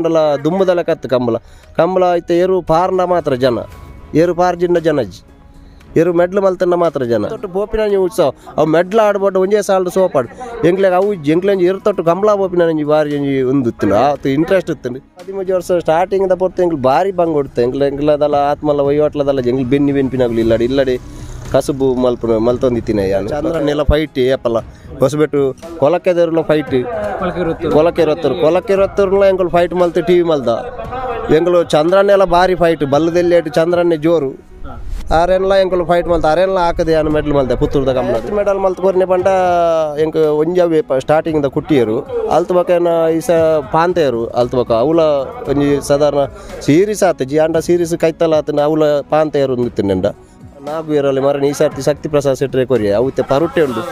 ಅಂಡಲ ದುಮ್ಮದಲ ಕತ್ತು ಕಂಬಳ ಕಂಬಳ ಐತೆ ಏರು ಪಾರ್ನ ಮಾತ್ರ ಜನ ಏರು ಪಾರ್ಜಿಂಡ ಜನಜ್ಜಿ ಏರು ಮೆಡ್ಲು ಮಲ್ತನ್ನ ಮಾತ್ರ ಜನ ತೊಟ್ಟು ಬೋಪಿನ ಉತ್ಸವ ಅವು ಮೆಡ್ಲು ಆಡ್ಬಾರ್ದು ಒಂಜೇ ಸಾಲು ಸೋಪಾಡು ಎಂಕ್ಲೆಗ್ ಅವು ಎಂಕ್ಲೆಂಜಿ ಏರು ತೊಟ್ಟು ಕಂಬಳ ಬೋಪಿನ ನಂಜಿ ಬಾರಿ ಒಂಜಿ ಒಂದು ಇತ್ತು ಆತು ಇಂಟ್ರೆಸ್ಟ್ ಇತ್ತು. 13 ವರ್ಷ ಸ್ಟಾರ್ಟಿಂಗ್ the ಪೊರ್ತು ಎಂಕ್ಲು ಬಾರಿ ಬಂಗ್ ಕೊಡ್ತು ಎಂಕ್ಲ ಎಂಕ್ಲದಲ್ಲ ಆತ್ಮಲ್ಲ ವಹಿವಾಟ್ಲದಲ್ಲ ಎಂಗ್ಲು ಬೆನ್ನಿ ಬೆನ್ಪಿನಾಗ್ಲು ಇಲ್ಲಡಿ ಇಲ್ಲಡಿ ಕಸುಬು ಮಲ್ಪು ಮಲ್ತೊಂದಿತ್ತಿನ ಚಂದ್ರನೆಲ್ಲ ಫೈಟ್ ಏಪಲ್ಲ ಹೊಸಬೆಟ್ಟು ಕೊಲಕ್ಕೆದರ್ಲ ಫೈಟ್ ಕೊಲಕೆರೊತ್ತರು ಕೊಲಕೆರೊತ್ತರ್ಲ ಎಂಕುಲು ಫೈಟ್ ಮಲ್ತು ಟಿವಿ ಮಲ್ದ ಎಂಕುಲು ಚಂದ್ರನೆಲ್ಲ ಬಾರಿ ಫೈಟ್ ಬಲ್ಲದೆಲ್ಲೇಟು ಚಂದ್ರನ್ನೇ ಜೋರು ಆರೆಲ್ಲ ಎಂಕುಲು ಫೈಟ್ ಮಲ್ತ ಆರೆಲ್ಲ ಹಾಕದೆ ಯಾನು ಮೆಡಲ್ ಮಲ್ತೆ ಪುತ್ತೂರ್ದ ಕಂಬಳ ಮೆಡಲ್ ಮಲ್ತು ಕೊರ್ನೆ ಪಂಡ ಎಂಕ್ ಒಂಜವೇ ಸ್ಟಾರ್ಟಿಂಗ್ the ಕುಟ್ಟಿಯರು ಅಲ್ತು ಬೊಕ ಈ ಸ ಪಾಂತೆಯರು ಅಲ್ತು ಬೊಕ ಅವಲ ಒಂಜಿ ಸಾಧಾರಣ ಸೀರೀಸ್ ಆತ ಜಿ ಅಂಡ ಸೀರೀಸ್ ಕೈತಲ ಆತನ ಅವಲ ಪಾಂತೆಯರು ನಿಂಡ ನಾಗು ಏರಲ್ಲಿ ಮರಣ ಈ ಸರ್ತಿ ಶಕ್ತಿ ಪ್ರಸಾದ್ ಸೆಟ್ರೆ ಕೊರಿಯ ಅವು ಪರುಟ್ಟೆ ಉಂಡು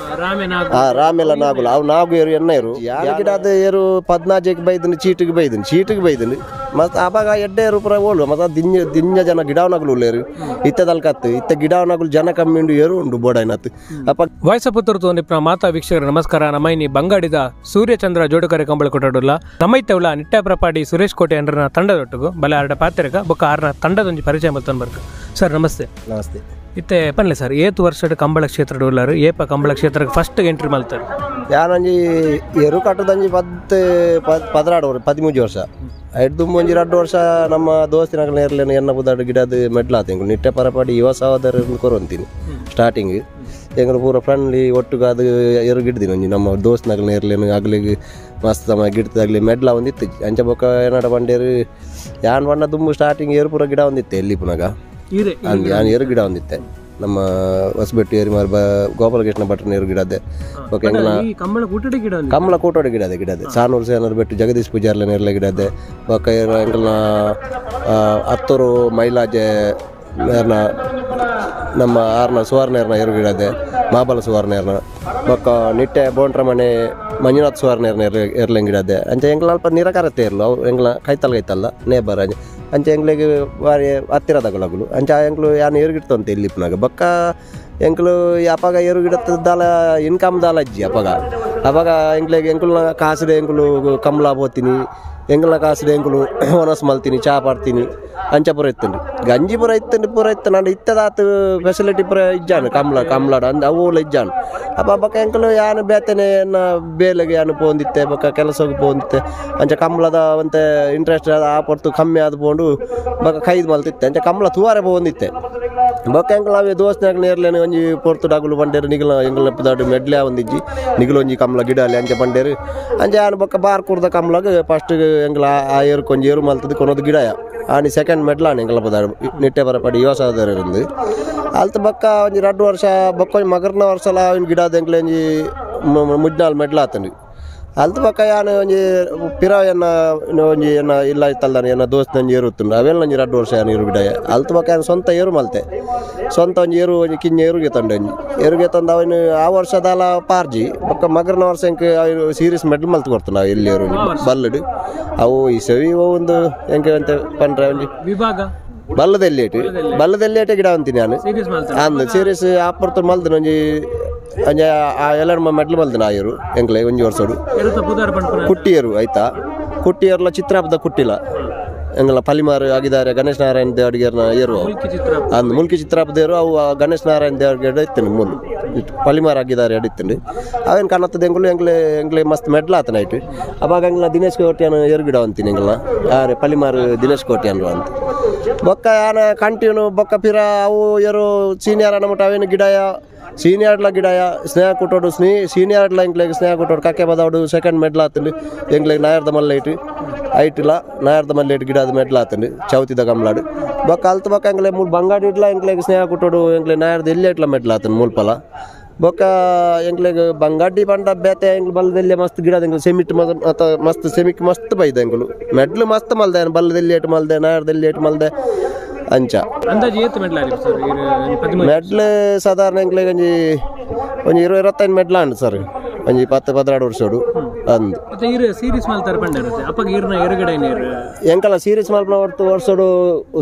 ರಾಮೆಲ್ಲ ನಾಗುಲ ಅವು ನಾಗು ಏರು ಎಣ್ಣ ಏರು ಯಾರು ಗಿಡದ ಏರು 14ಕ್ಕೆ ಬೈದನು ಚೀಟಿಗೆ ಬೈದನು ಚೀಟಿಗೆ ಬೈದನು ಮತ್ತು ಆವಾಗ ಎಡ್ಡೆ ಏರು ಪೂರ ಓಲು ಮತ್ತು ದಿಂಜ ದಿಂಜ ಜನ ಗಿಡವನಗುಲು ಉಳ್ಳೇರು ಇತ್ತದಲ್ಕತ್ತು ಇತ್ತ ಗಿಡವನಗುಲು ಜನ ಕಮ್ಮಿ ಉಂಡು ಏರು ಉಂಡು ಬೋಡೈನತ್ತು. ಅಪ್ಪ ವಾಯ್ಸ್ ಪುತ್ತೂರು ನಿಪ್ನ ಮಾತಾ ವೀಕ್ಷಕರು ನಮಸ್ಕಾರ. ನಮ್ಮೈನಿ ಬಂಗಾಡಿದ ಸೂರ್ಯಚಂದ್ರ ಜೋಡುಕರೆ ಕಂಬಳ ಕೊಟ್ಟಡುಲ್ಲ ನಮ್ಮೈತವಳ ನಿಟ್ಟಾಪ್ರಪಾಡಿ ಸುರೇಶ್ ಕೋಟೆ ಅಂಡ್ರನ ತಂಡದೊಟ್ಟಿಗೂ ಬಲ ಆರಡ ಪಾತ್ರಕ ಬೊಕ್ಕ ಆರನ ತಂಡದೊಂಜಿ ಪರಿಚಯ ಮಲ್ತನ್ ಬರ್ಕ. ಸರ್ ನಮಸ್ತೆ. ನಮಸ್ತೆ. ಇತ್ತೆ ಪನ್ಲೆ ಸರ್ ಏತು ವರ್ಷದ ಕಂಬಳ ಕ್ಷೇತ್ರ ಉಳ್ಳಾರು ಏಪ ಕಂಬಳ ಕ್ಷೇತ್ರಕ್ಕೆ ಫಸ್ಟ್ ಎಂಟ್ರಿ ಮಲ್ತಾರೆ? ಯಾನೊಂಜಿ ಎರು ಕಟ್ಟದಂಜಿ 10 13 ವರ್ಷ ಐದು ಒಂಜಿ 2 ವರ್ಷ ನಮ್ಮ ದೋಸ್ತಿನ ನೇರ್ಲೇನು ಎನ್ನ ಬುದಾಡು ಗಿಡದ ಮೆಡ್ಲಾತ ಎಂಕುಲು ನಿಟ್ಟೆ ಪರಪಾಡಿ ಯುವ ಸಹೋದರ ಕೊರೊಂತೀನಿ ಸ್ಟಾರ್ಟಿಂಗ್ ಎಂಕುಲು ಪೂರ ಫ್ರೆಂಡ್ಲಿ ಒಟ್ಟುಗ ಅದು ಎರು ಗಿಡ್ದಿನಿ ಒಂಜಿ ನಮ್ಮ ದೋಸ್ತಿನಾಗಲು ನೇರ್ಲೇನು ಅಗ್ಲಿಗೆ ಮಸ್ತ್ ತಮ್ಮ ಗಿಡದಾಗಲಿ ಮೆಡ್ಲ ಒಂದಿತ್ತು ಅಂಚ ಬೊಕ್ಕ ಏನಾಡ ಬಂಡೇರು ಯಾನ್ ಬಣ್ಣ ದುಂಬು ಸ್ಟಾರ್ಟಿಂಗ್ ಏರು ಪೂರ ಗಿಡ ಒಂದಿತ್ತೆ ಎಲ್ಲಿ ಪುನಗ ನಾನು ಏರು ಗಿಡ ಒಂದಿತ್ತೆ ನಮ್ಮ ಹೊಸಬೆಟ್ಟು ಏರಿ ಮಾರ್ ಗೋಪಾಲಕೃಷ್ಣ ಭಟ್ರ ನೀರು ಗಿಡದೆ ಓಕೆ ಕಮಲ ಕೂಟೋಡಿ ಗಿಡದೆ ಗಿಡದೆ ಸಾನೂರು ಸೇನೂರು ಬೆಟ್ಟು ಜಗದೀಶ್ ಪೂಜಾರ್ಲ ನೇರ್ಲ ಗಿಡದೆ ಬೊಕ್ಕ ಎಂಕಲ್ನ ಹತ್ತೂರು ಮೈಲಾಜೆ ನೇರ್ನ ನಮ್ಮ ಆರ್ನ ಸುವರ್ಣೇರ್ನ ಏರು ಗಿಡದೆ ಮಾಬಲ ಸುವರ್ಣೇರ್ನ ಬೊಕ್ಕ ನಿಟ್ಟೆ ಬೋಂಟ್ರ ಮನೆ ಮಂಜುನಾಥ್ ಸುವರ್ಣೇರ್ನ ಎರ್ಲೆಂಗ್ ಗಿಡದೆ ಅಂಚೆ ಎಂಕ್ಲ ಅಲ್ಪ ನಿರಕರತೆ ಇರಲು ಅವು ಎಂಕ್ಲ ಕೈತಲ್ ಕೈತಲ್ಲ ನೇಬರ್ ಅಂಚೆ ಅಂಚೆ ಎಂಕ್ಲೆಗ್ ಬಾರಿ ಹತ್ತಿರದಗುಲಗುಲು ಅಂಚೆ ಆ ಎಂಕ್ಲು ಯಾನು ಏರುಗಿಡ್ತಂತೆ ಇಲ್ಲಿ ಪುನಗ ಬೊಕ್ಕ ಎಂಕ್ಲು ಅಪಗ ಏರುಗಿಡತ್ತದಾಲ ಇನ್ಕಮ್ ದಾಲ ಅಜ್ಜಿ ಅಪಗ ಅವಾಗ ಎಂಕ್ಲೆಗ್ ಎಂಕುಲ್ನ ಕಾಸುಡೆ ಎಂಕುಲು ಕಮಲ ಪೋತೀನಿ ಎಂಕಲ್ನ ಕಾಸುಡೆ ಎಂಕುಲು ಒನಸ್ ಮಲ್ತೀನಿ ಚಾ ಪಾಡ್ತೀನಿ ಅಂಚ ಪೂರ ಇತ್ತುಂಡು ಗಂಜಿ ಪೂರ ಇತ್ತುಂಡು ಪೂರ ಇತ್ತು ನಾನು ಇತ್ತದಾತು ಫೆಸಿಲಿಟಿ ಪೂರ ಇಜ್ಜಾನು ಕಮಲ ಕಮಲಾಡ ಅಂದ್ ಅವು ಇಜ್ಜಾನು ಅಪ್ಪ ಬೊಕ್ಕ ಎಂಕುಲು ಯಾನು ಬೇತನೆ ಎನ್ನ ಬೇಲೆಗೆ ಯಾನು ಪೋಂದಿತ್ತೆ ಬೊಕ್ಕ ಕೆಲಸಕ್ಕೆ ಪೋಂದಿತ್ತೆ ಅಂಚ ಕಮಲದ ಒಂತೆ ಇಂಟ್ರೆಸ್ಟ್ ಆ ಪೊರ್ತು ಕಮ್ಮಿ ಆದ್ ಪೋಂಡು ಬೊಕ್ಕ ಕೈದು ಮಲ್ತಿತ್ತೆ ಅಂಚ ಕಮಲ ತೂವಾರೆ ಪೋಂದಿತ್ತೆ ಬೊಕ್ಕ ಎಂಕುಲು ಅವೇ ದೋಸ್ತಿನಾಗ ನೇರ್ಲೇನು ಒಂಜಿ ಪೊರ್ತು ಡಗುಲು ಬಂಡೇರು ನಿಗಲ ಎಂಕಲ್ನ ದಾಡು ಮೆಡ್ಲೆ ಒಂದಿಜ್ಜಿ ನಿಗಲು ಒಂಜಿ ಕಮಲ ಗಿಡಲಿ ಅಂಚ ಬಂಡೇರು ಅಂಚ ಯಾನು ಬೊಕ್ಕ ಬಾರ್ ಕೂರ್ದ ಕಮಲಾಗ ಫಸ್ಟ್ ಎಂಕಲ ಆ ಏರು ಕೊಂಜಿ ಏರು ಮಲ್ತದ್ದು ಕೊನೋದು ಗಿಡಯ ಆನಿ ಸೆಕೆಂಡ್ ಮೆಡ್ಲಾನ್ ಎಂಕಲ ಪದಾರು ನಿಟ್ಟೆ ಬರಪಡಿ ಯುವ ಸಹೋದರರಿಂದ ಅಲ್ತ ಬೊಕ್ಕ ಒಂಜಿ 2 ವರ್ಷ ಬೊಕ್ಕ ಒಂಜಿ ಮಗರ್ನ ವರ್ಷಲ ಒಂಜಿ ಗಿಡದ ಎಂಕ್ಲೆ ಒಂಜಿ ಮುಜ್ನಾಲ್ ಮೆಡ್ಲಾತಂಡು ಅಲ್ತ ಬೊಕ್ಕ ಯಾನು ಒಂಜಿ ಪಿರ ಎನ್ನ ಒಂಜಿ ಎನ್ನ ಇಲ್ಲ ಇತ್ತಲ್ದಾನೆ ಎನ್ನ ದೋಸ್ತ ಒಂಜಿ ಏರು ಇತ್ತುಂಡು ಅವೆಲ್ಲ ಒಂಜಿ 2 ವರ್ಷ ಯಾನು ಏರು ಗಿಡ ಅಲ್ತ ಬೊಕ್ಕ ಯಾನು ಸ್ವಂತ ಏರು ಮಲ್ತೆ ಸ್ವಂತ ಒಂಜಿ ಏರು ಒಂಜಿ ಕಿಂಜ ಏರುಗೆ ತಂಡೆ ಒಂಜಿ ಏರುಗೆ ತಂದು ಅವನು ಆ ವರ್ಷದಾಲ ಪಾರ್ಜಿ ಬೊಕ್ಕ ಮಗರ್ನ ವರ್ಷ ಎಂಕ್ ಸೀರೀಸ್ ಮೆಡ್ಲ್ ಮಲ್ತು ಕೊಡ್ತು ನಾವು ಎಲ್ಲಿ ಏರು ಬಲ್ಲಡು ಅವು ಈ ಸವಿ ಒಂದು ಎಂಕೆ ಅಂತ ಪಂಡ್ರೆ ಒಂಜಿ ವಿಭಾಗ ಬಲ್ಲದೆಲ್ಲೇಟು ಬಲ್ಲದೆಲ್ಲೇಟೆ ಗಿಡ ಅಂತೀನಿ ನಾನು ಅಂದ್ ಸೀರೀಸ್ ಆಪರ್ತು ಮಲ್ದನ ಒಂಜಿ ಅಂಜ ಆ ಎಲ್ಲ ಮೆಡ್ಲ್ ಮಲ್ದನ ಆಯರು ಎಂಕ್ಲೆ ಒಂಜಿ ವರ್ಷಡು ಕುಟ್ಟಿಯರು ಆಯ್ತಾ ಕುಟ್ಟಿಯರ್ಲ ಚಿತ್ರಾಪದ ಕುಟ್ಟಿಲ ಎಂಗಲ ಪಲಿಮಾರು ಆಗಿದ್ದಾರೆ ಗಣೇಶ್ ನಾರಾಯಣ ದೇವಡಿಗೆರ್ನ ಏರು ಅಂದ್ ಮುಲ್ಕಿ ಚಿತ್ರಾಪದೇರು ಅವು ಗಣೇಶ್ ನಾರಾಯಣ ದೇವಡಿಗೆ ಇತ್ತನು ಮುಲ್ ಪಲಿಮಾರು ಆಗಿದ್ದಾರೆ ಅಡಿತ್ತಂಡು ಅವೇನು ಕಾಣತ್ತದ ಎಂಗುಲು ಎಂಗ್ಲೆ ಎಂಗ್ಲೆ ಮಸ್ತ್ ಮೆಡ್ಲ ಆತನ ಐಟು ಅವಾಗ ಎಂಗ್ಲ ದಿನೇಶ್ ಕೋಟ್ಯಾನ ಏರು ಗಿಡ ಅಂತೀನಿ ಎಂಗ್ಲ ಆರೆ ಪಲಿಮಾರು ದಿನೇಶ್ ಕೋಟ್ಯಾನ್ರು ಅಂತ ಬೊಕ್ಕ ಯಾನ ಕಂಟಿನ್ಯೂ ಬೊಕ್ಕ ಪಿರ ಅವು ಏರು ಸೀನಿಯರ್ ಅನ್ನಮುಟ್ಟ ಅವೇನು ಗಿಡಯ ಸೀನಿಯರ್ಲ ಗಿಡಯ ಸ್ನೇಹ ಕೊಟ್ಟೋಡು ಸೀನಿಯರ್ಲ ಎಂಕ್ಲೆಗ್ ಸ್ನೇಹ ಕೊಟ್ಟೋಡು ಕಕ್ಕೆ ಬದವಡು ಸೆಕೆಂಡ್ ಮೆಡ್ಲ್ ಆತಂಡು ಎಂಕ್ಲೆಗ್ ನಾಯರ್ದ ಮಲ್ಲೇಟು ಐಟ್ಲ ನಾಯರ್ದ ಮಲ್ಲೇಟು ಗಿಡದ ಮೆಡ್ಲ್ ಆತಂಡು ಚೌತಿದ ಕಮ್ಲಾಡು ಬೊಕ್ಕ ಅಲ್ತ ಬೊಕ್ಕ ಎಂಕ್ಲೆ ಮೂಲು ಬಂಗಾಡಿ ಇಡ್ಲ ಎಂಕ್ಲೆಗ್ ಸ್ನೇಹ ಕೊಟ್ಟೋಡು ಎಂಕ್ಲೆ ನಾಯರ್ದ ಎಲ್ಲಿ ಮೆಡ್ಲ್ ಆತಂಡು ಮೂಲ್ಪಲ ಬೊಕ್ಕ ಎಂಕ್ಲೆಗ್ ಬಂಗಾಡಿ ಪಂಡ ಬೇತೆ ಎಂಕ್ಲು ಬಲ್ಲದೆಲ್ಲೆ ಮಸ್ತ್ ಗಿಡದ ಎಂಕ್ಲು ಸೆಮಿಟ್ ಮಸ್ತ್ ಸೆಮಿಕ್ ಮಸ್ತ್ ಬೈದ ಎಂಕುಲು ಮೆಡ್ಲು ಮಸ್ತ್ ಮಲ್ದೆ ಬಲ್ಲದೆಲ್ಲಿ ಏಟು ಮಲ್ದೆ ನಾಯರ್ದೆಲ್ಲಿ ಏಟು ಮಲ್ದೆ ಅಂಚ ಮೆಡ್ಲ್ ಸಾಧಾರಣ ಎಂಕ್ಲೆಗ್ ಒಂಜಿ ಒಂಜಿ 20 25 ಮೆಡ್ಲ ಉಂಡು ಸರ್ ಒಂಜಿ 10 12 ವರ್ಷಡು ಅಂದ್ ಎಂಕಲ ಸೀರೀಸ್ ಮಲ್ಪನ ಹೊರ್ತು ವರ್ಷಡು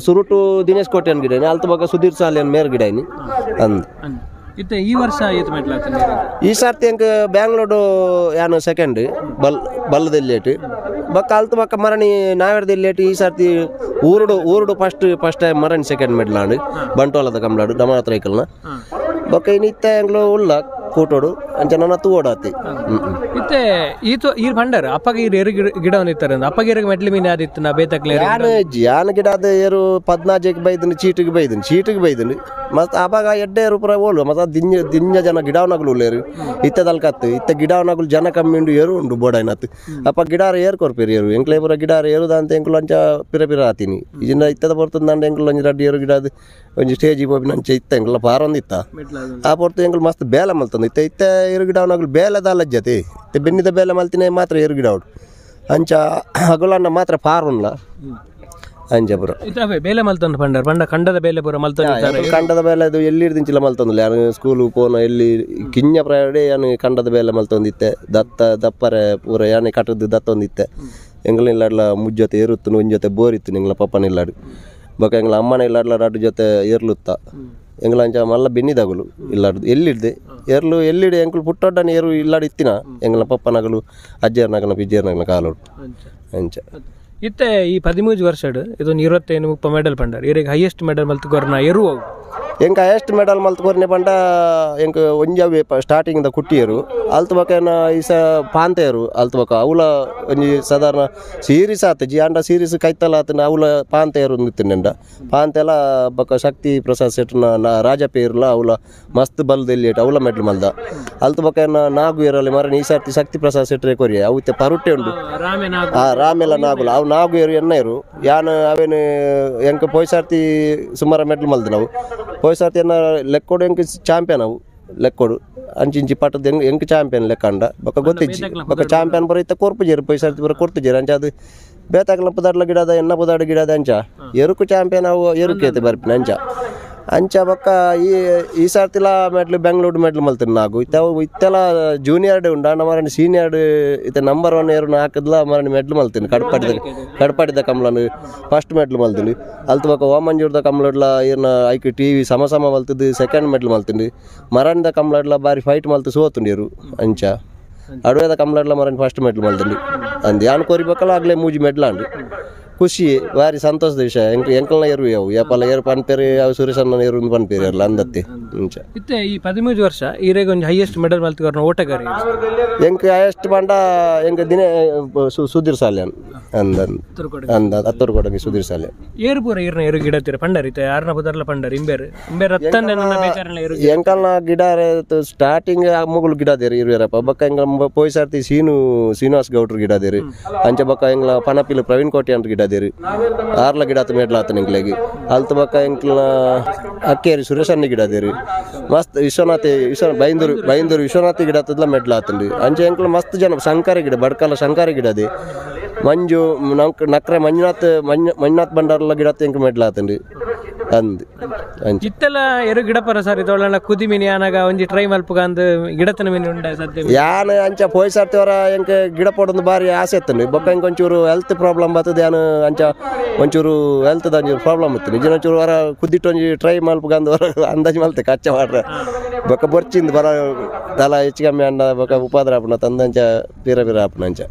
ಸುರುಟು ದಿನೇಶ್ ಕೋಟ್ಯಾನ್ ಗಿಡ ಅಲ್ತ ಬೊಕ್ಕ ಸುಧೀರ್ ಸಾಲಿಯನ್ ಮೇರ್ ಗಿಡ ಅಂದ್. ಇತ್ತೆ ಈ ವರ್ಷ ಏತ್ ಮೆಡ್ಲ್ ಆತಂಡ್ ಈ ಸರ್ತಿ ಎಂಕ್ ಬ್ಯಾಂಗ್ಳೂರು ಯಾನು ಸೆಕೆಂಡ್ ಬಲ್ ಬಲ್ಲದೆಲ್ಲೇಟ್ ಬೊಕ್ಕ ಅಲ್ತು ಬೊಕ್ಕ ಮರಣಿ ನಾವೆರ್ದೆಲ್ಲೇಟ್ ಈ ಸರ್ತಿ ಊರುಡು ಊರುಡು first first time ಮರಣಿ ಸೆಕೆಂಡ್ ಮೆಡ್ಲ್ ಆಂಡ್ ಬಂಟ್ವಾಳದ ಕಂಬ್ಲಾಡು ನಮಾತ್ರ ಐಕಲ್ನ ಬೊಕ್ಕ ಇನ್ನು ಇತ್ತೆ ಎಂಕ್ಲು ಉಲ್ಲ ಕೂಟೋಡು ಅಂಚ ನನ್ನ ತೂವೋಡಾತಿ ಇತ್ತೆ ಈತು ಈರ್ ಪಂಡರ್ ಅಪ್ಪಗೆ ಈರ್ ಎರು ಗಿಡ ಇತ್ತಾರೆ ಅಪ್ಪಗೆ ಎರುಗ್ ಮೆಡ್ಲ್ ಮೀನ್ ಯಾದಿತ್ತು ನಾ ಬೇತಕ್ಲೆ ಯಾನ್ ಯಾನ್ ಗಿಡ ಅದು ಏರು ಪದ್ನಾಜೆಗೆ ಬೈದನು ಚೀಟಿಗೆ ಬೈದನು ಚೀಟಿಗೆ ಬೈದನು ಮಸ್ತ್ ಅವಾಗ ಎಡ್ಡೆ ಏರು ಪೂರ ಓಲು ಮತ್ತೆ ದಿಂಜ ದಿಂಜ ಜನ ಗಿಡವನಗಲು ಉಲ್ಲೇರು ಇತ್ತೆ ದಲ್ಕತ್ತು ಇತ್ತೆ ಗಿಡವನಗಲು ಜನ ಕಮ್ಮಿ ಉಂಡು ಏರು ಉಂಡು ಬೋಡೈನತ್ತು ಅಪ್ಪ ಗಿಡಾರ ಏರು ಕೊರ್ಪೇರು ಏರು ಎಂಕ್ಲೆ ಪೂರ ಗಿಡಾರ ಏರುದ ಅಂತ ಎಂಕುಲು ಅಂಚ ಪಿರ ಪಿರ ಆತೀನಿ ಇಜಿನ ಇತ್ತದ ಪೊರ್ತುಂದಾಂಡ ಎಂಕುಲು ಒಂಜಿ ರಡ್ಡ್ ಏರು ಗಿಡ ಒಂಜಿ ಸ್ಟೇಜಿಗೆ ಪೋಪಿನ ಅಂಚ ಇತ್ತ ಎಂಕುಲ ಪಾರೊಂದಿತ್ತ ಆ ಪೊರ್ತು ಎಂಕುಲು ಮಸ್ತ್ ಬೇಲೆ ಮಲ್ತಂದು ಇತ್ತೆ ಇತ್ತೆ ಏರು ಗಿಡವನಗಲು ಬೇಲೆ ದಾಲಜ್ಜತೆ ಇತ್ತೆ ಬೆನ್ನಿದ ಬೇಲೆ ಮಲ್ತಿನೇ ಮಾತ್ರ ಏರು ಗಿಡ ಉಂಡು ಅಂಚ ಅಗುಲನ್ನ ಮಾತ್ರ ಪಾರುನ್ಲ ಅಂಚ ಪೂರ ಇತ್ತವೆ ಬೇಲೆ ಮಲ್ತೊಂದು ಪಂಡರ್ ಪಂಡ ಕಂಡದ ಬೇಲೆ ಪೂರ ಮಲ್ತೊಂದು ಕಂಡದ ಬೇಲೆ ಅದು ಎಲ್ಲಿ ಹಿಡ್ದಿಂಚಿಲ್ಲ ಮಲ್ತೊಂದಿಲ್ಲ ಯಾನು ಸ್ಕೂಲು ಪೋನ ಎಲ್ಲಿ ಕಿಂಜ ಪ್ರಾಯಡೆ ಯಾನು ಕಂಡದ ಬೇಲೆ ಮಲ್ತೊಂದಿತ್ತೆ ದತ್ತ ದಪ್ಪರೆ ಪೂರ ಯಾನೆ ಕಟ್ಟದ್ದು ದತ್ತೊಂದಿತ್ತೆ ಎಂಗ್ಲ ಇಲ್ಲಾಡ್ಲ ಮುಜ್ಜೊತೆ ಏರುತ್ತು ಒಂಜಿ ಜೊತೆ ಬೋರಿತ್ತು ಎಂಗ್ಲ ಪಪ್ಪನ ಇಲ್ಲಾಡು ಬೊಕ ಎಂಗ್ಲ ಅಮ್ಮನ ಇಲ್ಲಾಡ್ಲ ರಡ್ಡು ಜೊತೆ ಏರ್ಲುತ್ತ ಎಂಗ್ಲ ಅಂಚ ಮಲ್ಲ ಬೆನ್ನಿದಗುಲು ಇಲ್ಲಾಡ್ದು ಎಲ್ಲಿಡ್ದೆ ಏರ್ಲು ಎಲ್ಲಿಡೆ ಎಂಕುಲು ಪುಟ್ಟೊಡ್ಡನ ಏರು ಇಲ್ಲಾಡು ಇತ್ತಿನ ಎಂಗ್ಲ ಪಪ್ಪನಗಲು ಅಜ್ಜೇರ್ನಗಲ ಪಿಜ್ಜೇರ್ನಗಲ ಕಾಲೋಡು ಅಂಚ ಇತ್ತೆ ಈ 13 ವರ್ಷಡ್ ಇದೊಂದು 25 30 ಮೆಡಲ್ ಪಂಡರ್ ಇರೆಗ್ ಹೈಯೆಸ್ಟ್ ಮೆಡಲ್ ಮಲ್ತ್ ಕೊರ್ನ ಎರು ಎಂಕ್ ಹೈಯೆಸ್ಟ್ ಮೆಡಲ್ ಮಲ್ತ್ ಕೊರ್ನೆ ಪಂಡ ಎಂಕ್ ಒಂಜಿ ಸ್ಟಾರ್ಟಿಂಗ್ ದ ಕುಟ್ಟಿಯರು ಅಲ್ತ್ ಬೊಕ ಈಸ ಪಾಂತೆಯರು ಅಲ್ತ್ ಬೊಕ ಅವ್ಲ ಒಂಜಿ ಸಾಧಾರಣ ಸೀರೀಸ್ ಆತ ಜಿ ಆಂಡ ಸೀರೀಸ್ ಕೈತಲ ಆತನ ಅವ್ಲ ಪಾಂತೆಯರು ನಿತ್ತಿಂಡ ಪಾಂತೆಲ ಬೊಕ ಶಕ್ತಿ ಪ್ರಸಾದ್ ಶೆಟ್ನ ರಾಜಪೇರ್ಲ ಅವ್ಲ ಮಸ್ತ್ ಬಲ್ದೆಲ್ಲಿಟ್ ಅವ್ಲ ಮೆಡಲ್ ಮಲ್ದ ಅಲ್ತ್ ಬೊಕ ನಾಗು ಏರಲ್ಲಿ ಮರಣ ಈ ಸರ್ತಿ ಶಕ್ತಿ ಪ್ರಸಾದ್ ಶೆಟ್ರೆ ಕೊರಿಯ ಅವು ಇತ್ತೆ ಪರುಟ್ಟೆ ಉಂಡು ರಾಮೆಲ ನಾಗುಲ ಅವು ನಾಗು ಏರು ಎನ್ನ ಏರು ಯಾನ್ ಅವೇನು ಎಂಕ್ ಪೋಯ್ ಸರ್ತಿ ಸುಮಾರು ಮೆಡಲ್ ಮಲ್ದ ನಾವು ಪೋಯ್ ಸರ್ತಿ ಎನ್ನ ಲೆಕ್ಕೋಡು ಎಂಕ್ ಚಾಂಪಿಯನ್ ಅವು ಲೆಕ್ಕೋಡು ಅಂಚಿಂಚಿ ಪಟ್ಟದ ಎಂಕ್ ಎಂಕ್ ಚಾಂಪಿಯನ್ ಲೆಕ್ಕಂಡ ಬೊಕ ಗೊತ್ತಿಜ್ಜಿ ಬೊಕ ಚಾಂಪಿಯನ್ ಬರ ಇತ್ತ ಕೊರ್ಪುಜೆರು ಪೋಯ್ ಸರ್ತಿ ಬರ ಕೊರ್ತುಜೆರು ಅಂಚ ಅದು ಬೇತಾಕಲ ಪುದಾಡ್ಲ ಗಿಡದ ಎನ್ನ ಪುದಾಡು ಗಿಡದ ಅಂಚ ಎರುಕು ಚಾಂಪಿಯನ್ ಅವು ಎರುಕೈತೆ ಬರ್ಪಿನ ಅಂಚ ಅಂಚ ಬೊಕ್ಕ ಈ ಈ ಸರ್ತಿಲ ಮೆಡ್ಲು ಬೆಂಗ್ಳೂರು ಮೆಡ್ಲು ಮಲ್ತಿನ ನಾಗು ಇತ್ತ ಇತ್ತೆಲ್ಲ ಜೂನಿಯರ್ ಡೇ ಉಂಡು ಅಂಡ ಮರಣ ಸೀನಿಯರ್ ಇತ್ತೆ ನಂಬರ್ 1 ಏರು ಹಾಕಿದ್ಲ ಮರಣ ಮೆಡ್ಲು ಮಲ್ತೀನಿ ಕಡ್ಪಾಡಿದ ಕಡ್ಪಾಡಿದ ಕಮ್ಲನು ಫಸ್ಟ್ ಮೆಡ್ಲು ಮಲ್ತೀನಿ ಅಲ್ತ ಬೊಕ್ಕ ಓಮಂಜೂರ್ದ ಕಮ್ಲಡ್ಲ ಏರ್ನ ಐಕ್ ಟಿ ವಿ ಸಮ ಸಮ ಮಲ್ತದ್ದು ಸೆಕೆಂಡ್ ಮೆಡ್ಲು ಮಲ್ತೀನಿ ಮರಣಿದ ಕಮ್ಲಡ್ಲ ಬಾರಿ ಫೈಟ್ ಮಲ್ತು ಸೋತುಂಡೇರು ಅಂಚ ಅಡುವೆದ ಕಮ್ಲಡ್ಲ ಮರಣ ಫಸ್ಟ್ ಮೆಡ್ಲು ಮಲ್ತೀನಿ ಅಂದ್ ಯಾನ್ ಕೋರಿಬೇಕಲ್ಲ ಆಗಲೇ ಮೂಜಿ ಮೆಡ್ಲಾಂಡು ಖುಷಿ ಭಾರಿ ಸಂತೋಷದ ವಿಷಯ ಎಂಕ್ ಎಂಕಲ್ನ ಎರು ಅವು ಯಪ್ಪಲ್ಲ ಏರು ಪನ್ಪೇರು ಅವು ಸುರೇಶಣ್ಣ ಏರು ಪನ್ಪೇರು ಅಲ್ಲ ಅಂದತ್ತಿ ಅಂಚ ಇತ್ತೆ ಈ 13 ವರ್ಷ ಈರೆಗ್ ಒಂಜಿ ಹೈಯೆಸ್ಟ್ ಮೆಡಲ್ ಮಲ್ತಿಕೊರ್ನ ಓಟಗಾರಿ ಎಂಕ್ ಹೈಯೆಸ್ಟ್ ಪಂಡ ಎಂಕ್ ದಿನ ಸುಧೀರ್ ಸಾಲ್ಯಾನ್ ಅಂದ ಅಂದ ಅತ್ತೂರು ಕೊಡಗಿ ಸುಧೀರ್ ಸಾಲ್ಯಾನ್ ಏರು ಪೂರ ಏರ್ನ ಏರು ಗಿಡ ತೀರ ಪಂಡರ್ ಇತ್ತೆ ಯಾರನ ಪುದರ್ಲ ಪಂಡರ್ ಇಂಬೇರು ಇಂಬೇರು ರತ್ತಂದೆ ನನ್ನ ಬೇಚಾರನ ಏರು ಎಂಕಲ್ನ ಗಿಡ ಸ್ಟಾರ್ಟಿಂಗ್ ಮುಗುಲು ಗಿಡ ದೇರು ಇರುವೆರಪ್ಪ ಬೊಕ್ಕ ಎಂಗ್ಲ ಪೋಯ್ ಸರ್ತಿ ಸೀನು ಶ್ರೀನಿವಾಸ್ ಗೌಡ್ರು ಗಿಡ ದೇರು ಅಂಚ ಬೊಕ್ಕ ಎಂಗ್ಲ ಪನಪಿಲು ಪ್ರವೀಣ್ ಕೋಟಿ ಅಂತ ಗಿಡ ದೇರು ಆರ್ಲ ಗಿಡ ಆತ ಮೆಡ್ಲ ಆತನ ಎಂಕ್ಲೆಗ್ ಅಲ್ತ ಬೊಕ್ಕ ಎಂಕ್ಲ ಅಕ್ಕೇರಿ ಸುರೇಶಣ್ಣ ಗಿಡ ದೇರು ಮಸ್ತ್ ವಿಶ್ವನಾಥ ವಿಶ್ವ ಬೈಂದೂರು ಬೈಂದೂರು ವಿಶ್ವನಾಥ ಗಿಡ ಆತದ್ಲ ಮೆಡ್ಲ ಆತಂಡು ಅಂಚ ಎಂಕ್ಲ ಮಸ್ತ್ ಜನ ಶಂಕರ ಗಿಡ ಬಡ್ಕಲ ಶಂಕರ ಗಿಡ ಅದೇ ಮಂಜು ನಕ್ರೆ ಮಂಜುನಾಥ್ ಮಂಜುನಾಥ್ ಭಂಡಾರ್ಲ ಗಿಡ ಎಂಕ್ ಮೆಡ್ಲ ಆತಂಡು ಅಂದ್ ಅಂಚ ಇತ್ತೆಲ್ಲ ಎರು ಗಿಡ ಪರ ಸರ್ ಇದೊಳ್ಳ ಕುದಿ ಮೀನು ಯಾನಾಗ ಒಂಜಿ ಟ್ರೈ ಮಲ್ಪುಗ ಅಂದ್ ಗಿಡತನ ಮೀನು ಉಂಡ ಸದ್ಯ ಯಾನ್ ಅಂಚ ಪೋಯ್ ಸರ್ತಿ ಎಂಕ್ ಗಿಡ ಪೋಡೊಂದು ಬಾರಿ ಆಸೆ ಇತ್ತು ಬೊಕ್ಕ ಎಂಕ್ ಒಂಚೂರು ಹೆಲ್ತ್ ಪ್ರಾಬ್ಲಮ್ ಬರ್ತದೆ ಯಾನು ಅಂಚ ಒಂಚೂರು ಹೆಲ್ತ್ ಒಂಚೂರು ಪ್ರಾಬ್ಲಮ್ ಇತ್ತು ನಿಜ ಒಂಚೂರು ಹೊರ ಕುದ್ದಿಟ್ಟು ಒಂಜಿ ಟ್ರೈ ಮಲ್ಪುಗ ಅಂದ್ ಹೊರ ಅಂದಾಜು ಮಲ್ತೆ ಕಚ್ಚ ಮಾಡ್ರೆ ಬೊಕ್ಕ ಬೊರ್ಚಿಂದ ಬರ ತಲ ಹೆಚ್ಚು ಕಮ್ಮಿ ಅಂಡ ಬೊಕ್ಕ ಉಪಾದ್ರ ಆಪುನ ತಂದಂಚ ಪಿರ ಪಿರ ಆಪುನ ಅಂಚ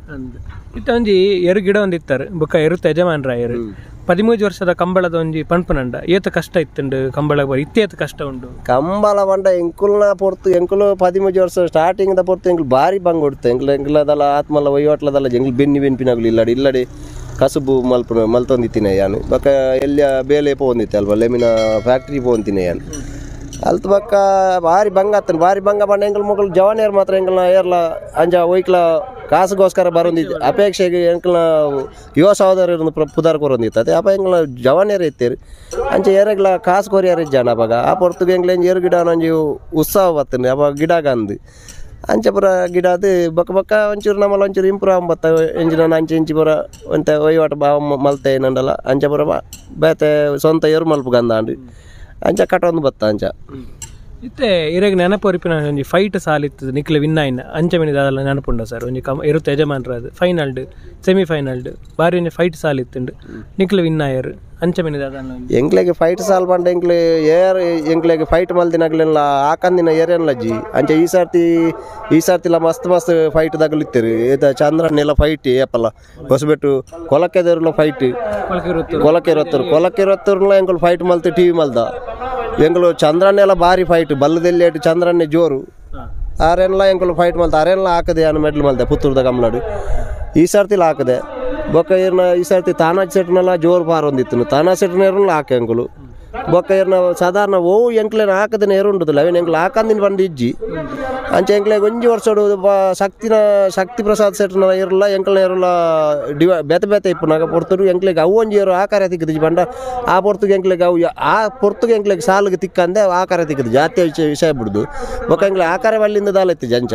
ಇತ್ತ ಒಂಜಿ ಎರು ಗಿಡ ಒಂದಿತ್ತಾರೆ ಬೊಕ್ಕ ಎರುತ್ತ ಯಜಮಾನ್ರ ಎರು 13 ವರ್ಷದ ಕಂಬಳದ ಒಂಜಿ ಪನ್ಪುನಂಡ ಏತ ಕಷ್ಟ ಇತ್ತುಂಡು ಕಂಬಳ ಇತ್ತೇತ ಕಷ್ಟ ಉಂಡು ಕಂಬಳ ಪಂಡ ಎಂಕುಲ್ನ ಪೊರ್ತು ಎಂಕುಲು 13 ವರ್ಷ ಸ್ಟಾರ್ಟಿಂಗ್ ದ ಪೊರ್ತು ಎಂಕುಲು ಬಾರಿ ಬಂಗ್ ಹೊಡ್ತು ಎಂಕ್ಲು ಎಂಕ್ಲದಲ್ಲ ಆತ್ಮಲ್ಲ ವಹಿವಾಟ್ಲದಲ್ಲ ಎಂಕ್ಲು ಬೆನ್ನಿ ಬೆನ್ಪಿನಗುಲು ಇಲ್ಲಡಿ ಇಲ್ಲಡಿ ಕಸುಬು ಮಲ್ಪುನ ಮಲ್ತೊಂದಿತ್ತಿನ ಯಾನು ಬೊಕ್ಕ ಎಲ್ಲಿಯ ಬೇಲೆ ಪೋಂದಿತ್ತೆ ಅಲ್ವ ಲೆಮಿನ ಫ್ಯಾಕ್ಟ್ರಿ ಪೋಂತಿನ ಯಾನು ಅಲ್ತ ಬೊಕ್ಕ ಬಾರಿ ಬಂಗ ಆತನ ಬಾರಿ ಬಂಗ ಪಂಡ ಎಂಕಲ್ ಮೊಗಲು ಜವಾನಿಯರು ಮಾತ್ರ ಎಂಕಲ್ನ ಏರ್ಲ ಅಂಜ ಒಯ್ಕ್ಲ ಕಾಸುಗೋಸ್ಕರ ಬರೊಂದಿತ್ತು ಅಪೇಕ್ಷೆಗೆ ಎಂಕಲ್ನ ಯುವ ಸಹೋದರರು ಪುದಾರ್ ಕೊರೊಂದಿತ್ತು ಅದೇ ಅಪ್ಪ ಎಂಕಲ್ನ ಜವಾನಿಯರು ಇತ್ತೀರಿ ಅಂಚ ಏರೆಗ್ಲ ಕಾಸು ಕೊರಿಯರ್ ಇಜ್ಜಾನ ಅವಾಗ ಆ ಪೊರ್ತುಗೆ ಎಂಕ್ಲ ಏರು ಗಿಡ ಒಂಜಿ ಉತ್ಸಾಹ ಬತ್ತಂಡು ಅವಾಗ ಗಿಡ ಗಂದು ಅಂಚ ಪೂರ ಗಿಡ ಅದು ಬೊಕ್ಕ ಬೊಕ್ಕ ಒಂಚೂರು ನಮ್ಮಲ್ಲ ಒಂಚೂರು ಇಂಪ್ರೂವ್ ಆಂಬತ್ತ ಎಂಜಿನ ಅಂಚೆ ಇಂಚಿ ಪೂರ ಒಂತೆ ವಹಿವಾಟು ಬಾವ ಮಲ್ತೆ ಏನಂಡಲ್ಲ ಅಂಚ ಪೂರ ಬೇತೆ ಸ್ವಂತ ಏರು ಮಲ್ಪು ಗಂದಾಂಡು ಅಂಚ ಕಟೊಂದು ಬತ್ತ ಅಂಚ. ಇತ್ತೆ ಇರೆಗ್ ನೆನಪೊರಿಪಿನ ಒಂಜಿ ಫೈಟ್ ಸಾಲಿತ್ತು ನಿಕ್ಲೆ ವಿನ್ ಆಯಿನ ಅಂಚ ಮಿನಿ ದಾದಲ ನೆನಪುಂಡ ಸರ್ ಒಂಜಿ ಕಮ್ ಇರುತ್ತೆ ಯಜಮಾನ್ರ ಅದು ಫೈನಲ್ಡ್ ಸೆಮಿಫೈನಲ್ಡ್ ಬಾರಿ ಒಂಜಿ ಫೈಟ್ ಸಾಲಿತ್ತುಂಡು ನಿಕ್ಲೆ ವಿನ್ ಆಯರ್ ಅಂಚ ಮಿನಿ ದಾದಲ ಎಂಕ್ಲೆಗ್ ಫೈಟ್ ಸಾಲ್ ಪಂಡ ಎಂಕ್ಲೆ ಏರ್ ಎಂಕ್ಲೆಗ್ ಫೈಟ್ ಮಲ್ದಿನಗ್ಲೆಲ್ಲ ಆಕಂದಿನ ಏರೇನ್ಲಜ್ಜಿ ಅಂಚ ಈ ಸರ್ತಿಲ ಮಸ್ತ್ ಮಸ್ತ್ ಫೈಟ್ ದಗಲಿತ್ತೇರು ಏತ ಚಂದ್ರನೆಲ್ಲ ಫೈಟ್ ಏಪಲ್ಲ ಹೊಸಬೆಟ್ಟು ಕೊಲಕ್ಕೆದರ್ಲ ಫೈಟ್ ಕೊಲಕ್ಕೆರೊತ್ತೂರ್ಲ ಎಂಕುಲು ಫೈಟ್ ಮಲ್ತು ಟಿವಿ ಮಲ್ದ ಎಂಕುಲು ಚಂದ್ರನೆಲ್ಲ ಭಾರಿ ಫೈಟ್ ಬಲ್ಲದೆಲ್ಲಿ ಚಂದ್ರನ್ನೇ ಜೋರು ಆರೆನ್ಲ ಎಂಕುಲು ಫೈಟ್ ಮಲ್ತ ಅರೆನ್ಲ ಹಾಕದೆ ಅನ್ನ ಮೆಡ್ಲ್ ಮಲ್ದೆ ಪುತ್ತೂರ್ದ ಕಮ್ಲಾಡು ಈ ಸರ್ತಿಲ ಹಾಕದೆ ಬೊಕ್ಕ ಇರ್ನ ಈ ಸರ್ತಿ ತಾನಾಜ್ ಸೆಟ್ನೆಲ್ಲ ಜೋರು ಪಾರ್ ಒಂದಿತ್ತು ತಾನಾ ಸೆಟ್ನೇರ್ಲ ಹಾಕೆ ಎಂಕುಲು ಬೊಕ್ಕ ಇರ್ನ ಸಾಧಾರಣ ಓ ಎಂಕ್ಲೇನ ಹಾಕದನೆ ಏರುಂಡುದಿಲ್ಲ ಅವೇನು ಎಂಕ್ಲು ಹಾಕಂದಿನ ಬಂದು ಇಜ್ಜಿ ಅಂಚ ಎಂಕ್ಲೆಗ್ ಒಂಜಿ ವರ್ಷಡು ಶಕ್ತಿನ ಶಕ್ತಿ ಪ್ರಸಾದ್ ಸೆಟ್ನ ಇರಲ್ಲ ಎಂಕ್ಲ ಇರಲ್ಲ ಡಿವ ಬೇತೆ ಬೇತೆ ಇಪ್ಪುನಾಗ ಪೊರ್ತುಡು ಎಂಕ್ಲೆಗ್ ಅವು ಒಂಜಿ ಏರು ಆಕಾರ ತಿಕ್ಕುದು ಪಂಡ ಆ ಪೊರ್ತುಗೆ ಎಂಕ್ಲೆಗ್ ಅವು ಆ ಪೊರ್ತುಗೆ ಎಂಕ್ಲೆಗ್ ಸಾಲಿಗೆ ತಿಕ್ಕಂದೆ ಆಕಾರ ತಿಕ್ಕುದು ಜಾತಿ ವಿಷಯ ಬಿಡುದು ಬೊಕ್ಕ ಎಂಕ್ಲೆ ಆಕಾರ ಬಲ್ಲಿಂದ ದಾಲ ಇತ್ತು ಜಂಚ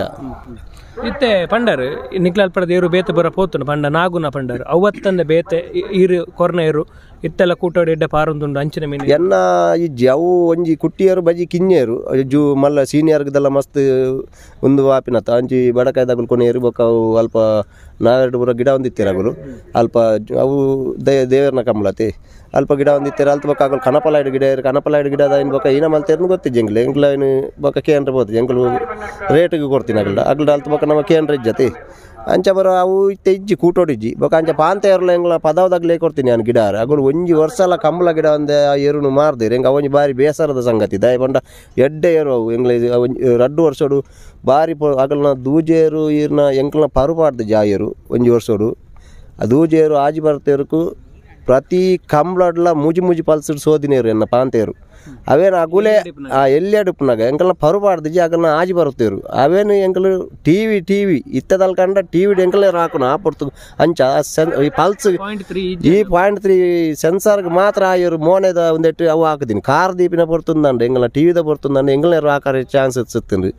ಇತ್ತೆ ಪಂಡರ್ ನಿಕ್ಲಾಲ್ಪಡದ ಏರು ಬೇತೆ ಬರ ಪೋತುಂಡು ಪಂಡ ನಾಗುನ ಪಂಡರ್ ಅವತ್ತಂದ ಬೇತೆ ಈರು ಕೊರ್ನ ಏರು ಇತ್ತೆಲ್ಲ ಕೂಟೋಡಿ ಎಡ್ಡೆ ಪಾರೊಂದುಂಡು ಅಂಚಿನ ಮೀನು ಎನ್ನ ಇಜ್ಜಿ ಅವು ಒಂಜಿ ಕುಟ್ಟಿಯರು ಬಜಿ ಕಿನ್ಯರು ಜೂ ಮಲ್ಲ ಸೀನಿಯರ್ಗದೆಲ್ಲ ಮಸ್ತ್ ಒಂದು ಆಪಿನತ್ತ ಅಂಚಿ ಬಡಕಾಯ್ದಾಗಲು ಕೊನೆಯರು ಬೊಕ್ಕ ಅವು ಅಲ್ಪ ನಾವೆರಡು ಪೂರ ಗಿಡ ಒಂದಿತ್ತೀರ ಅಗಲು ಅಲ್ಪ ಅವು ದೇವರನ ಕಮಲತಿ ಅಲ್ಪ ಗಿಡ ಒಂದಿತ್ತೀರ ಅಲ್ಪ ಬೊಕ್ಕ ಆಗಲು ಕನಪಲಾಯ್ಡು ಗಿಡ ಕನಪಲಾಯ್ಡು ಗಿಡ ಇನ್ನು ಬೊಕ್ಕ ಏನ ಮಲ್ತೇರ್ನು ಗೊತ್ತಿಜ್ಜಿ ಎಂಕ್ಲೆ ಎಂಕ್ಲ ಏನು ಬೊಕ್ಕ ಕೇಂದ್ರ ಬೋದು ಎಂಕ್ಲು ರೇಟಿಗೆ ಕೊಡ್ತೀನಿ ಅಗಲ್ಡ ಅಗಲ್ಡ ಅಲ್ಪ ಬೊಕ್ಕ ನಮ್ಮ ಕೇಂದ್ರ ಇಜ್ಜತಿ ಅಂಚ ಬರೋ ಅವು ಇತ್ತೆ ಇಜ್ಜಿ ಕೂಟೋಡಿಜ್ಜಿ ಬೊಕ್ಕ ಅಂಚ ಪಾಂತೆ ಎರ್ಲ ಎಂಗ್ಲ ಪದವದಾಗಲೇ ಕೊಡ್ತೀನಿ ನಾನು ಗಿಡ ಅಗಲು ಒಂಜಿ ವರ್ಷಲ ಕಂಬಳ ಗಿಡ ಒಂದೆ ಆ ಎರುನು ಮಾರ್ದಿರು ಎಂಗೆ ಅವೊಂಜಿ ಬಾರಿ ಬೇಸರದ ಸಂಗತಿ ದಯ ಪಂಡ ಎಡ್ಡೆ ಏರು ಅವು ಎಂಗ್ಲ ರಡ್ಡು ವರ್ಷಡು ಬಾರಿ ಅಗಲ್ನ ದೂಜೇರು ಈರ್ನ ಎಂಕ್ಲನ ಪರುಪಾಡ್ದು ಜಾಯರು ಒಂಜಿ ವರ್ಷಡು ಆ ದೂಜೇರು ಆಜಿ ಬರ್ತೇರುಕು ಪ್ರತಿ ಕಂಬಳಡ್ಲ ಮುಜಿ ಮುಜಿ ಪಲ್ಸಡ್ ಸೋದಿನೇರು ಎನ್ನ ಪಾಂತೇರು ಅವೇನು ಅಗುಲೆ ಆ ಎಲ್ಲಿ ಅಡುಪುನಾಗ ಎಂಕಲ್ನ ಪರುಪಾಡ್ದಿಜ್ಜಿ ಅಗಲ್ನ ಆಜಿ ಬರುತ್ತೇರು ಅವೇನು ಎಂಕಲು ಟಿವಿ ಟಿವಿ ಇತ್ತದಲ್ ಕಂಡ ಟಿವಿ ಎಂಕಲೇ ರಾಕುನ ಆ ಪೊರ್ತು ಅಂಚ ಈ ಪಲ್ಸ್ ಈ 0.3 ಸೆನ್ಸಾರ್ಗೆ ಮಾತ್ರ ಆಯರು ಮೋನೆದ ಒಂದೆಟ್ಟು ಅವು ಹಾಕಿದ್ದೀನಿ ಕಾರ್ ದೀಪಿನ ಪೊರ್ತುಂದಂಡ ಎಂಕಲ್ನ ಟಿವಿದ ಪೊರ್ತುಂದಂಡ ಎಂಕಲೇ ರಾಕಾರ ಚಾನ್ಸ್ ಸಿಗ್ತೀನಿ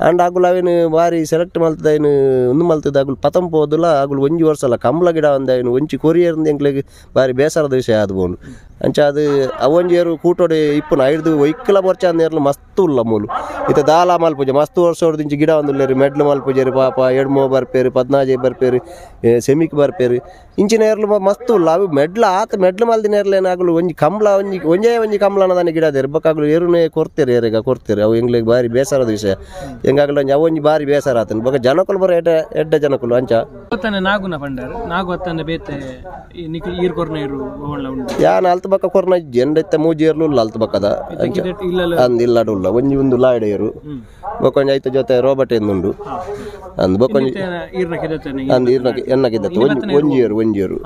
ಅಂಡ್ ಅಗುಲು ಅವೇನು ಬಾರಿ ಸೆಲೆಕ್ಟ್ ಮಲ್ತದ ಏನು ಒಂದು ಮಲ್ತದ ಅಗುಲು ಪತಂ ಪೋದುಲ ಅಗುಲು ಒಂಜಿ ವರ್ಷಲ ಕಂಬಳ ಗಿಡ ಒಂದ ಏನು ಒಂಚಿ ಕೊರಿಯರ್ಂದು ಎಂಕ್ಲೆಗ್ ಬಾರಿ ಬೇಸರದ ವಿಷಯ ಅದು ಬೋನು ಅಂಚ ಅದು ಅವೊಂಜಿ ಏರು ಕೂಟೋಡಿ ಇಪ್ಪುನ ಐಡ್ದು ಒಯ್ಕಲ ಬೊರ್ಚ ಅಂದೇರ್ಲು ಮಸ್ತ್ ಉಲ್ಲ ಮೂಲು ಇತ್ತ ದಾಲ ಮಲ್ಪುಜೆ ಮಸ್ತ್ ವರ್ಷೋಡ್ದಿಂಚಿ ಗಿಡ ಒಂದುಲ್ಲೇರು ಮೆಡ್ಲು ಮಲ್ಪುಜೇರು ಪಾಪ ಎಡ್ಮೋ ಬರ್ಪೇರು ಪದ್ನಾಜೆ ಬರ್ಪೇರು ಸೆಮಿಕ್ ಬರ್ಪೇರು ಇಂಚಿನ ಏರ್ಲು ಮಸ್ತ್ ಉಲ್ಲ ಅವು ಮೆಡ್ಲು ಆತ ಮೆಡ್ಲು ಮಲ್ದಿನ ಏರ್ಲೇನು ಆಗಲು ಒಂಜಿ ಕಂಬಳ ಒಂಜಿ ಒಂಜೇ ಒಂಜಿ ಕಂಬಳನ ದಾನೆ ಗಿಡ ಅದೇರು ಬೊಕ್ಕಾಗಲು ಏರುನೇ ಕೊರ್ತೇರು ಏರೆಗ ಕೊರ್ತೇರು ಅವು ಎಂಗ್ಲೆಗ್ ಬಾರಿ ಬೇಸರದ ವಿಷಯ ಎಂಗಾಗಲು ಒಂಜಿ ಅವೊಂಜಿ ಬಾರಿ ಬೇಸರ ಆತನ ಬೊಕ್ಕ ಜನಕುಲು ಬರೋ ಎಡ್ಡೆ ಎಡ್ಡೆ ಜನಕುಲು ಅಂಚ ನಾಗುನ ಪಂಡರ್ ನಾಗು ಅತ್ತನ ಬೇತೆ ಈರ್ ಕೊರ್ನ ಏರು ಯಾನ್ ಅಲ್ತ ಬೊಕ್ಕ ಕೊರ್ನ ಇಜ್ಜಿ ಎಂಡ ಇತ್ತೆ ಮೂಜಿ ಏರ್ಲು ಉಲ್ಲ ಅಲ್ತ ಬೊಕ್ಕದ ಅಂದ್ ಇಲ್ಲಡು ಉಲ್ಲ ಒಂಜಿ ಒಂದು ಲಾಯ್ಡ್ ಏರು ಬೊಕ್ಕ ಒಂಜಿ ಐತ ಜೊತೆ ರೋಬಟ್ ಎಂದುಂಡು ಅಂದ್ ಬೊಕ್ಕ ಒಂಜಿ ಅಂದ್ ಈರ್ನ ಎನ್ನ ಕಿದತ್ತೆ ಒಂಜಿ ಒಂಜಿ ಏರು ಒಂಜಿ ಏರು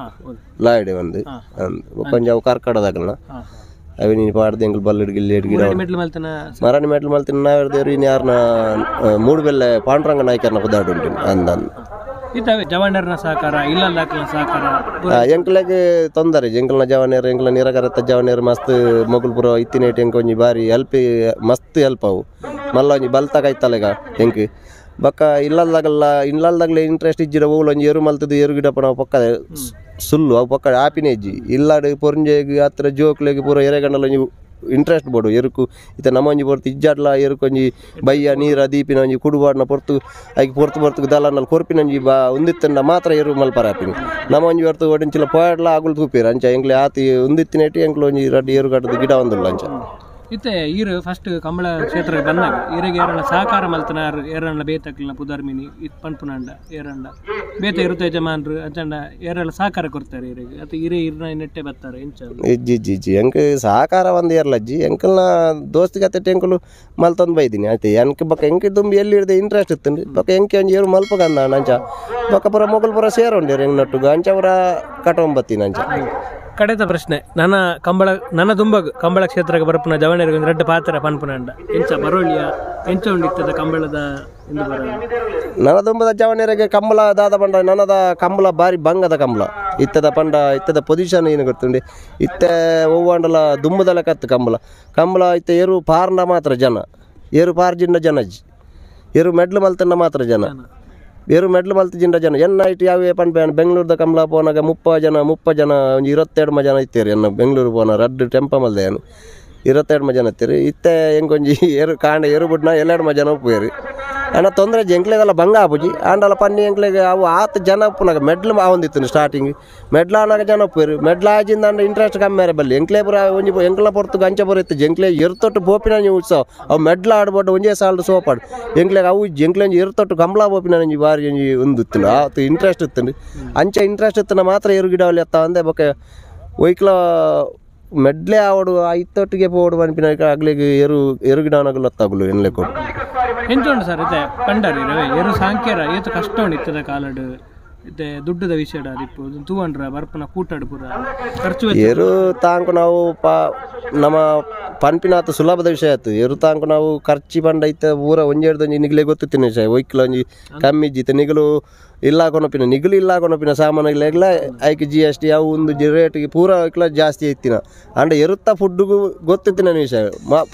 ಲಾಯ್ಡೆ ಒಂದು ಅಂದ್ ಬೊಕ್ಕ ಒಂಜಿ ಅವು ಕರ್ಕಡದಾಗಲ್ನ ಅವೆ ನೀನು ಪಾಡ್ದು ಎಂಕುಲು ಬಲ್ಲಿಡ್ ಗಿಲ್ಲಿ ಗಿಡ ಮರಣಿ ಮೆಟ್ಲು ಮಲ್ತಿನ ನಾವೆರ್ದೇರು ಇನ್ನು ಯಾರನ್ನ ಮೂಡುಬೆಲ್ಲೆ ಪಾಂಡುರಂಗ ನಾಯ್ಕರ್ನ ಪುದಾಡು ಉಂಟು ಅಂದ ಜವಾನರ್ನ ಸಹಕಾರ ಇಲ್ಲ ಸಹಕಾರ ಎಂಕ್ಲೆಗ್ ತೊಂದರೆ ಎಂಕಲ್ನ ಜವಾನಿಯರು ಎಂಕಲ್ನ ನಿರಗರತ್ತ ಜವಾನಿಯರು ಮಸ್ತ್ ಮೊಗುಲ್ಪುರ ಇತ್ತಿನೇಟ್ ಎಂಕ್ ಒಂಜಿ ಬಾರಿ ಹೆಲ್ಪ್ ಮಸ್ತ್ ಹೆಲ್ಪ್ ಅವು ಮಲ್ಲ ಒಂಜಿ ಬಲ್ತ ಕೈತಲೆಗ ಎಂಕ್ ಬೊಕ್ಕ ಇಲ್ಲಲ್ದಾಗಲ್ಲ ಇಲ್ಲಲ್ದಾಗಲೇ ಇಂಟ್ರೆಸ್ಟ್ ಇಜ್ಜಿಡ ಓಲು ಒಂಜಿ ಎರು ಮಲ್ತದ್ದು ಎರು ಗಿಡಪ್ಪ ನಾವು ಪಕ್ಕ ಸುಲ್ಲು ಅವು ಪಕ್ಕ ಆಪಿನೇ ಇಜ್ಜಿ ಇಲ್ಲಾಡು ಪೊರಿಂಜೆಗ್ ಹತ್ರ ಜೋಕ್ಲೆಗ್ ಪೂರ ಎರೆಗಂಡಲ ಒಂಜಿ ಇಂಟ್ರೆಸ್ಟ್ ಬೋಡು ಎರುಕು ಇತ್ತ ನಮ್ಮ ಒಂಜಿ ಪೊರ್ತು ಇಜ್ಜಾಡ್ಲ ಎರುಕು ಒಂಜಿ ಬಯ್ಯ ನೀರ ದೀಪಿನ ಒಂಜಿ ಕುಡುಬಾಡ್ನ ಪೊರ್ತು ಐಕ್ ಪೊರ್ತು ಪೊರ್ತು ದಲನಲ್ಲಿ ಕೊರ್ಪಿನ ಒಂಜಿ ಬಾ ಉಂದಿತ್ತಂಡ ಮಾತ್ರ ಎರು ಮಲ್ಪರ ಆಪಿನ ನಮ್ಮ ಒಂಜಿ ಹೊರ್ತು ಒಡಿಂಚಿಲ ಪೋಯಡ್ಲ ಅಗುಲು ತೂಪೀರು ಅಂಚ ಎಂಕ್ಲೆ ಆತಿ ಉಂದಿತ್ತಿನೇಟಿ ಎಂಕ್ಲು ಒಂಜಿ ರಡ್ಡು ಎರು ಕಟ್ಟದ ಗಿಡ ಒಂದುಲ್ಲ ಅಂಚ ಇತ್ತೆ ಈರು ಫಸ್ಟ್ ಕಂಬಳ ಕ್ಷೇತ್ರಕ್ಕೆ ಬಂದಾಗ ಈರಿಗೆ ಏರಣ್ಣ ಸಹಕಾರ ಮಲ್ತನ ಏರಣ್ಣ ಬೇತಕ್ಲಿನ ಪುದರ್ಮಿನಿ ಇತ್ ಪನ್ಪುನಂಡ ಏರಣ್ಣ ಬೇತ ಇರುತ್ತೆ ಯಜಮಾನ್ರು ಅಂಚಂಡ ಏರಲ್ಲ ಸಹಕಾರ ಕೊಡ್ತಾರೆ ಈರಿಗೆ ಅತ್ತ ಈರೇ ಇರ್ನ ನೆಟ್ಟೆ ಬರ್ತಾರೆ ಇಂಚ ಇಜ್ಜಿ ಇಜ್ಜಿ ಇಜ್ಜಿ ಎಂಕ್ ಸಹಕಾರ ಒಂದು ಏರ್ಲಜ್ಜಿ ಎಂಕಲ್ನ ದೋಸ್ತಿಗೆ ಅತ್ತೆಟ್ ಎಂಕುಲು ಮಲ್ತೊಂದು ಬೈದಿನಿ ಆಯ್ತು ಎಂಕ್ ಬೊಕ್ಕ ಎಂಕ್ ದುಂಬಿ ಎಲ್ಲಿ ಹಿಡ್ದೆ ಇಂಟ್ರೆಸ್ಟ್ ಇತ್ತು ಬೊಕ್ಕ ಎಂಕೆ ಒಂಜಿ ಏರು ಮಲ್ಪಗಂದ ಅಂಚ ಬೊಕ್ಕ ಪೂರ ಮೊಗಲ್ ಪೂರ ಸೇರೊಂಡೇರು ಹೆಂಗ್ ನಟ್ಟುಗು ಅಂಚ ಪೂರ ಕಟೊಂಬತ್ತೀನಿ ಅಂಚ. ಕಡೆತ ಪ್ರಶ್ನೆ, ನನ್ನ ಕಂಬಳ ನನ್ನ ದುಂಬಗ್ ಕಂಬಳ ಕ್ಷೇತ್ರಕ್ಕೆ ಬರಪುನ ಜವಣರಿಗೆ ಒಂದು ರಡ್ಡ ಪಾತ್ರ ಪನ್ಪುನಂಡ ಎಂಚ ಬರೋಳಿಯ ಎಂಚ ಉಂಡಿತ್ತದ ಕಂಬಳದ ಎಂದು ಬರ ನನ್ನ ದುಂಬದ ಜವಣರಿಗೆ ಕಂಬಳ ದಾದ ಪಂಡ ನನ್ನದ ಕಂಬಳ ಬಾರಿ ಬಂಗದ ಕಂಬಳ ಇತ್ತದ ಪಂಡ ಇತ್ತದ ಪೊಸಿಷನ್ ಏನು ಗೊತ್ತುಂಡಿ ಇತ್ತೆ ಒವ್ವಾಂಡಲ ದುಂಬದಲ ಕತ್ತು ಕಂಬಳ ಕಂಬಳ ಇತ್ತ ಏರು ಪಾರ್ನ ಮಾತ್ರ ಜನ ಏರು ಪಾರ್ಜಿಂಡ ಜನ ಏರು ಮೆಡ್ಲು ಮಲ್ತಂಡ ಮಾತ್ರ ಜನ ಏರು ಮೆಡ್ಲು ಮಲ್ತ ಜಿಂಡ ಜನ ಎನ್ನ ಐಟ್ ಯಾವೇ ಪನ್ಪೆ ಬೆಂಗಳೂರದ ಕಂಬಳ ಪೋನಾಗ ಮುಪ್ಪ ಜನ ಒಂಜಿ 22 ಜನ ಇತ್ತೇರಿ ಎನ್ನ ಬೆಂಗಳೂರು ಪೋನ ರಡ್ಡು ಟೆಂಪ ಮಲ್ದೆ ಏನು 25 ಜನ ಇತ್ತೀರಿ ಇತ್ತೆ ಎಂಕೊಂಜಿ ಏರು ಕಾಂಡ ಏರು ಬಿಡ್ನ 2 ಜನ ಉಪ್ಪುವೇರು ಅಣ್ಣ ತೊಂದರೆ ಎಂಕ್ಲೆದಲ್ಲ ಬಂಗ ಆಪುಜಿ ಆಂಡಲ ಪನ್ನಿ ಎಂಕ್ಲೆಗ್ ಅವು ಆತ್ ಜನ ಉಪ್ಪುನಾಗ ಮೆಡ್ಲ್ ಆವೊಂದಿತ್ತು ಸ್ಟಾರ್ಟಿಂಗ್ ಮೆಡ್ಲ್ ಆನಾಗ ಜನ ಉಪ್ಪುವೇರು ಮೆಡ್ಲ್ ಆಜಿಂದ ಅಂಡ ಇಂಟ್ರೆಸ್ಟ್ ಕಮ್ಮಿ ಆರೆ ಬಲ್ಲಿ ಎಂಕ್ಲೆ ಪೂರ ಒಂಜಿ ಎಂಕ್ಲ ಪೊರ್ತು ಗಂಚ ಪೂರ ಇತ್ತು ಎಂಕ್ಲೆ ಎರ್ತೊಟ್ಟು ಪೋಪಿನ ಒಂಜಿ ಉತ್ಸವ ಅವು ಮೆಡ್ಲ್ ಆಡ್ಬೋಡು ಒಂಜೇ ಸಾಲ್ಡ್ ಸೋಪಾಡು ಎಂಕ್ಲೆಗ್ ಅವು ಎಂಕ್ಲೆ ಒಂಜಿ ಎರ್ತೊಟ್ಟು ಕಂಬಳ ಪೋಪಿನ ಒಂಜಿ ಬಾರಿ ಒಂಜಿ ಒಂದು ಇತ್ತು ಆತು ಇಂಟ್ರೆಸ್ಟ್ ಇತ್ತು ಅಂಚ ಇಂಟ್ರೆಸ್ಟ್ ಇತ್ತು ಮಾತ್ರ ಎರು ಗಿಡವಲ್ಲಿ ಎತ್ತ ಅಂದೆ ಬೊಕ ಒಯ್ಕ್ಲ ಮೆಡ್ಲೆ ಆವಡು ಆ ಇತ್ತೊಟ್ಟಿಗೆ ಪೋಡು ಪನ್ಪಿನ ಅಗ್ಲಿಗೆ ಎರು ಎರು ಗಿಡವನಗಲು ಒತ್ತಾಗುಲು ಎನ್ಲೆ ಕೊಡು ಎಂಚ ಉಂಡು ಸರ್ ಇತ್ತೆ ಪಂಡರಿ ರವೆ ಎರು ಸಾಂಕ್ಯರ ಏತು ಕಷ್ಟ ಉಂಡು ಇತ್ತದ ಕಾಲಡ್ ಇತ್ತೆ ದುಡ್ಡುದ ವಿಷಯ ಅದಿಪ್ಪು ತೂವಂಡ್ರ ಬರ್ಪನ ಕೂಟಾಡು ಪೂರ ಖರ್ಚು ವೆಚ್ಚ. ಎರು ತಾಂಕು ನಾವು ನಮ್ಮ ಪನ್ಪಿನಾತ ಸುಲಭದ ವಿಷಯ ಆಯ್ತು ಎರು ತಾಂಕು ನಾವು ಖರ್ಚಿ ಪಂಡ ಇತ್ತ ಪೂರ ಒಂಜೆಡ್ದೊಂಜಿ ನಿಗ್ಲೆ ಗೊತ್ತಿತ್ತಿನ ವಿಷಯ ಒಯ್ಕ್ಲ ಒಂಜಿ ಕಮ್ಮಿ ಇಜ್ಜಿ ಇತ್ತೆ ನಿಗಲು ಇಲ್ಲ ಕೊನಪಿನ ನಿಗಲು ಇಲ್ಲ ಕೊನಪಿನ ಸಾಮಾನುಗಳೆಲ್ಲ ಐಕ್ GST ಅವು ಒಂದು ರೇಟ್ಗೆ ಪೂರ ಐಕ್ಲ ಜಾಸ್ತಿ ಐತಿನ ಅಂಡ ಎರುತ್ತ ಫುಡ್ಡುಗು ಗೊತ್ತಿತ್ತಿನ ವಿಷಯ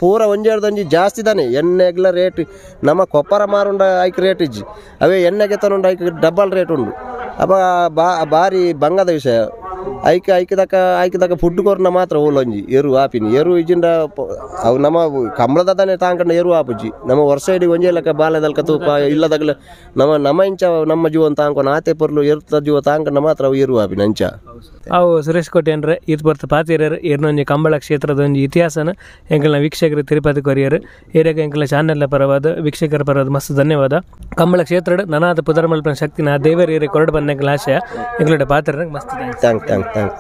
ಪೂರ ಒಂಜೆಡ್ದೊಂಜಿ ಜಾಸ್ತಿ ತಾನೆ ಎಣ್ಣೆಗ್ಲ ರೇಟ್ ನಮ್ಮ ಕೊಪ್ಪರ ಮಾರುಂಡ ಐಕ್ ರೇಟ್ ಇಜ್ಜಿ ಅವೇ ಎಣ್ಣೆಗೆ ತನುಂಡ ಐಕ್ ಡಬಲ್ ರೇಟ್ ಉಂಡು ಅಪ್ಪ ಬಾರಿ ಬಂಗದ ವಿಷಯ ಐಕ್ ಐಕ್ ದಕ್ಕ ಫುಡ್ ಕೊರ್ನ ಮಾತ್ರ ಓಲೊಂಜಿ ಎರು ಆಪಿನಿ ಎರು ಇಜಿಂಡ ಅವು ನಮ್ಮ ಕಂಬಳದ ತಾನೆ ತಾಂಕಂಡ ಎರು ಆಪುಜಿ ನಮ್ಮ ವರ್ಷ ಇಡೀ ಒಂಜೇ ಲೆಕ್ಕ ಬಾಲೆದಲ್ಕ ತೂಪ ಇಲ್ಲದಗಲ ನಮ್ಮ ನಮ್ಮ ಇಂಚ ನಮ್ಮ ಜೀವನ ತಾಂಕೊನ ಆತೆ ಪೊರ್ಲು ಎರುತ್ತ ಜೀವ ತಾಂಕಂಡ ಮಾತ್ರ ಅವು ಎರು ಆಪಿನ ಅಂಚ. ಅವು ಸುರೇಶ್ ಕೋಟೆ ಅಂದ್ರೆ ಈತ್ ಬರ್ತ ಪಾತಿರರು ಏರ್ನೊಂಜಿ ಕಂಬಳ ಕ್ಷೇತ್ರದ ಒಂಜಿ ಇತಿಹಾಸನ ಎಂಕಲ್ನ ವೀಕ್ಷಕರು ತಿರುಪತಿ ಕೊರಿಯರು ಏರಿಯಾಗ ಎಂಕಲ್ನ ಚಾನೆಲ್ನ ಪರವಾದ ವೀಕ್ಷಕರ ಪರವಾದ ಮಸ್ತ್ ಧನ್ಯವಾದ. ಕಂಬಳ ಕ್ಷೇತ್ರದ ನನಾದ ಪುದರ್ಮಲ್ಪನ ಶಕ್ತಿನ ದೇವರ ಏರಿ ಕೊರಡು ಬಂದ ಎಂಕಲ್ನ ಆಶಯ ಎಂಕಲೋಡ ಪಾತ್ರ ಮಸ್ತ್ thanks. Thank thank thanks.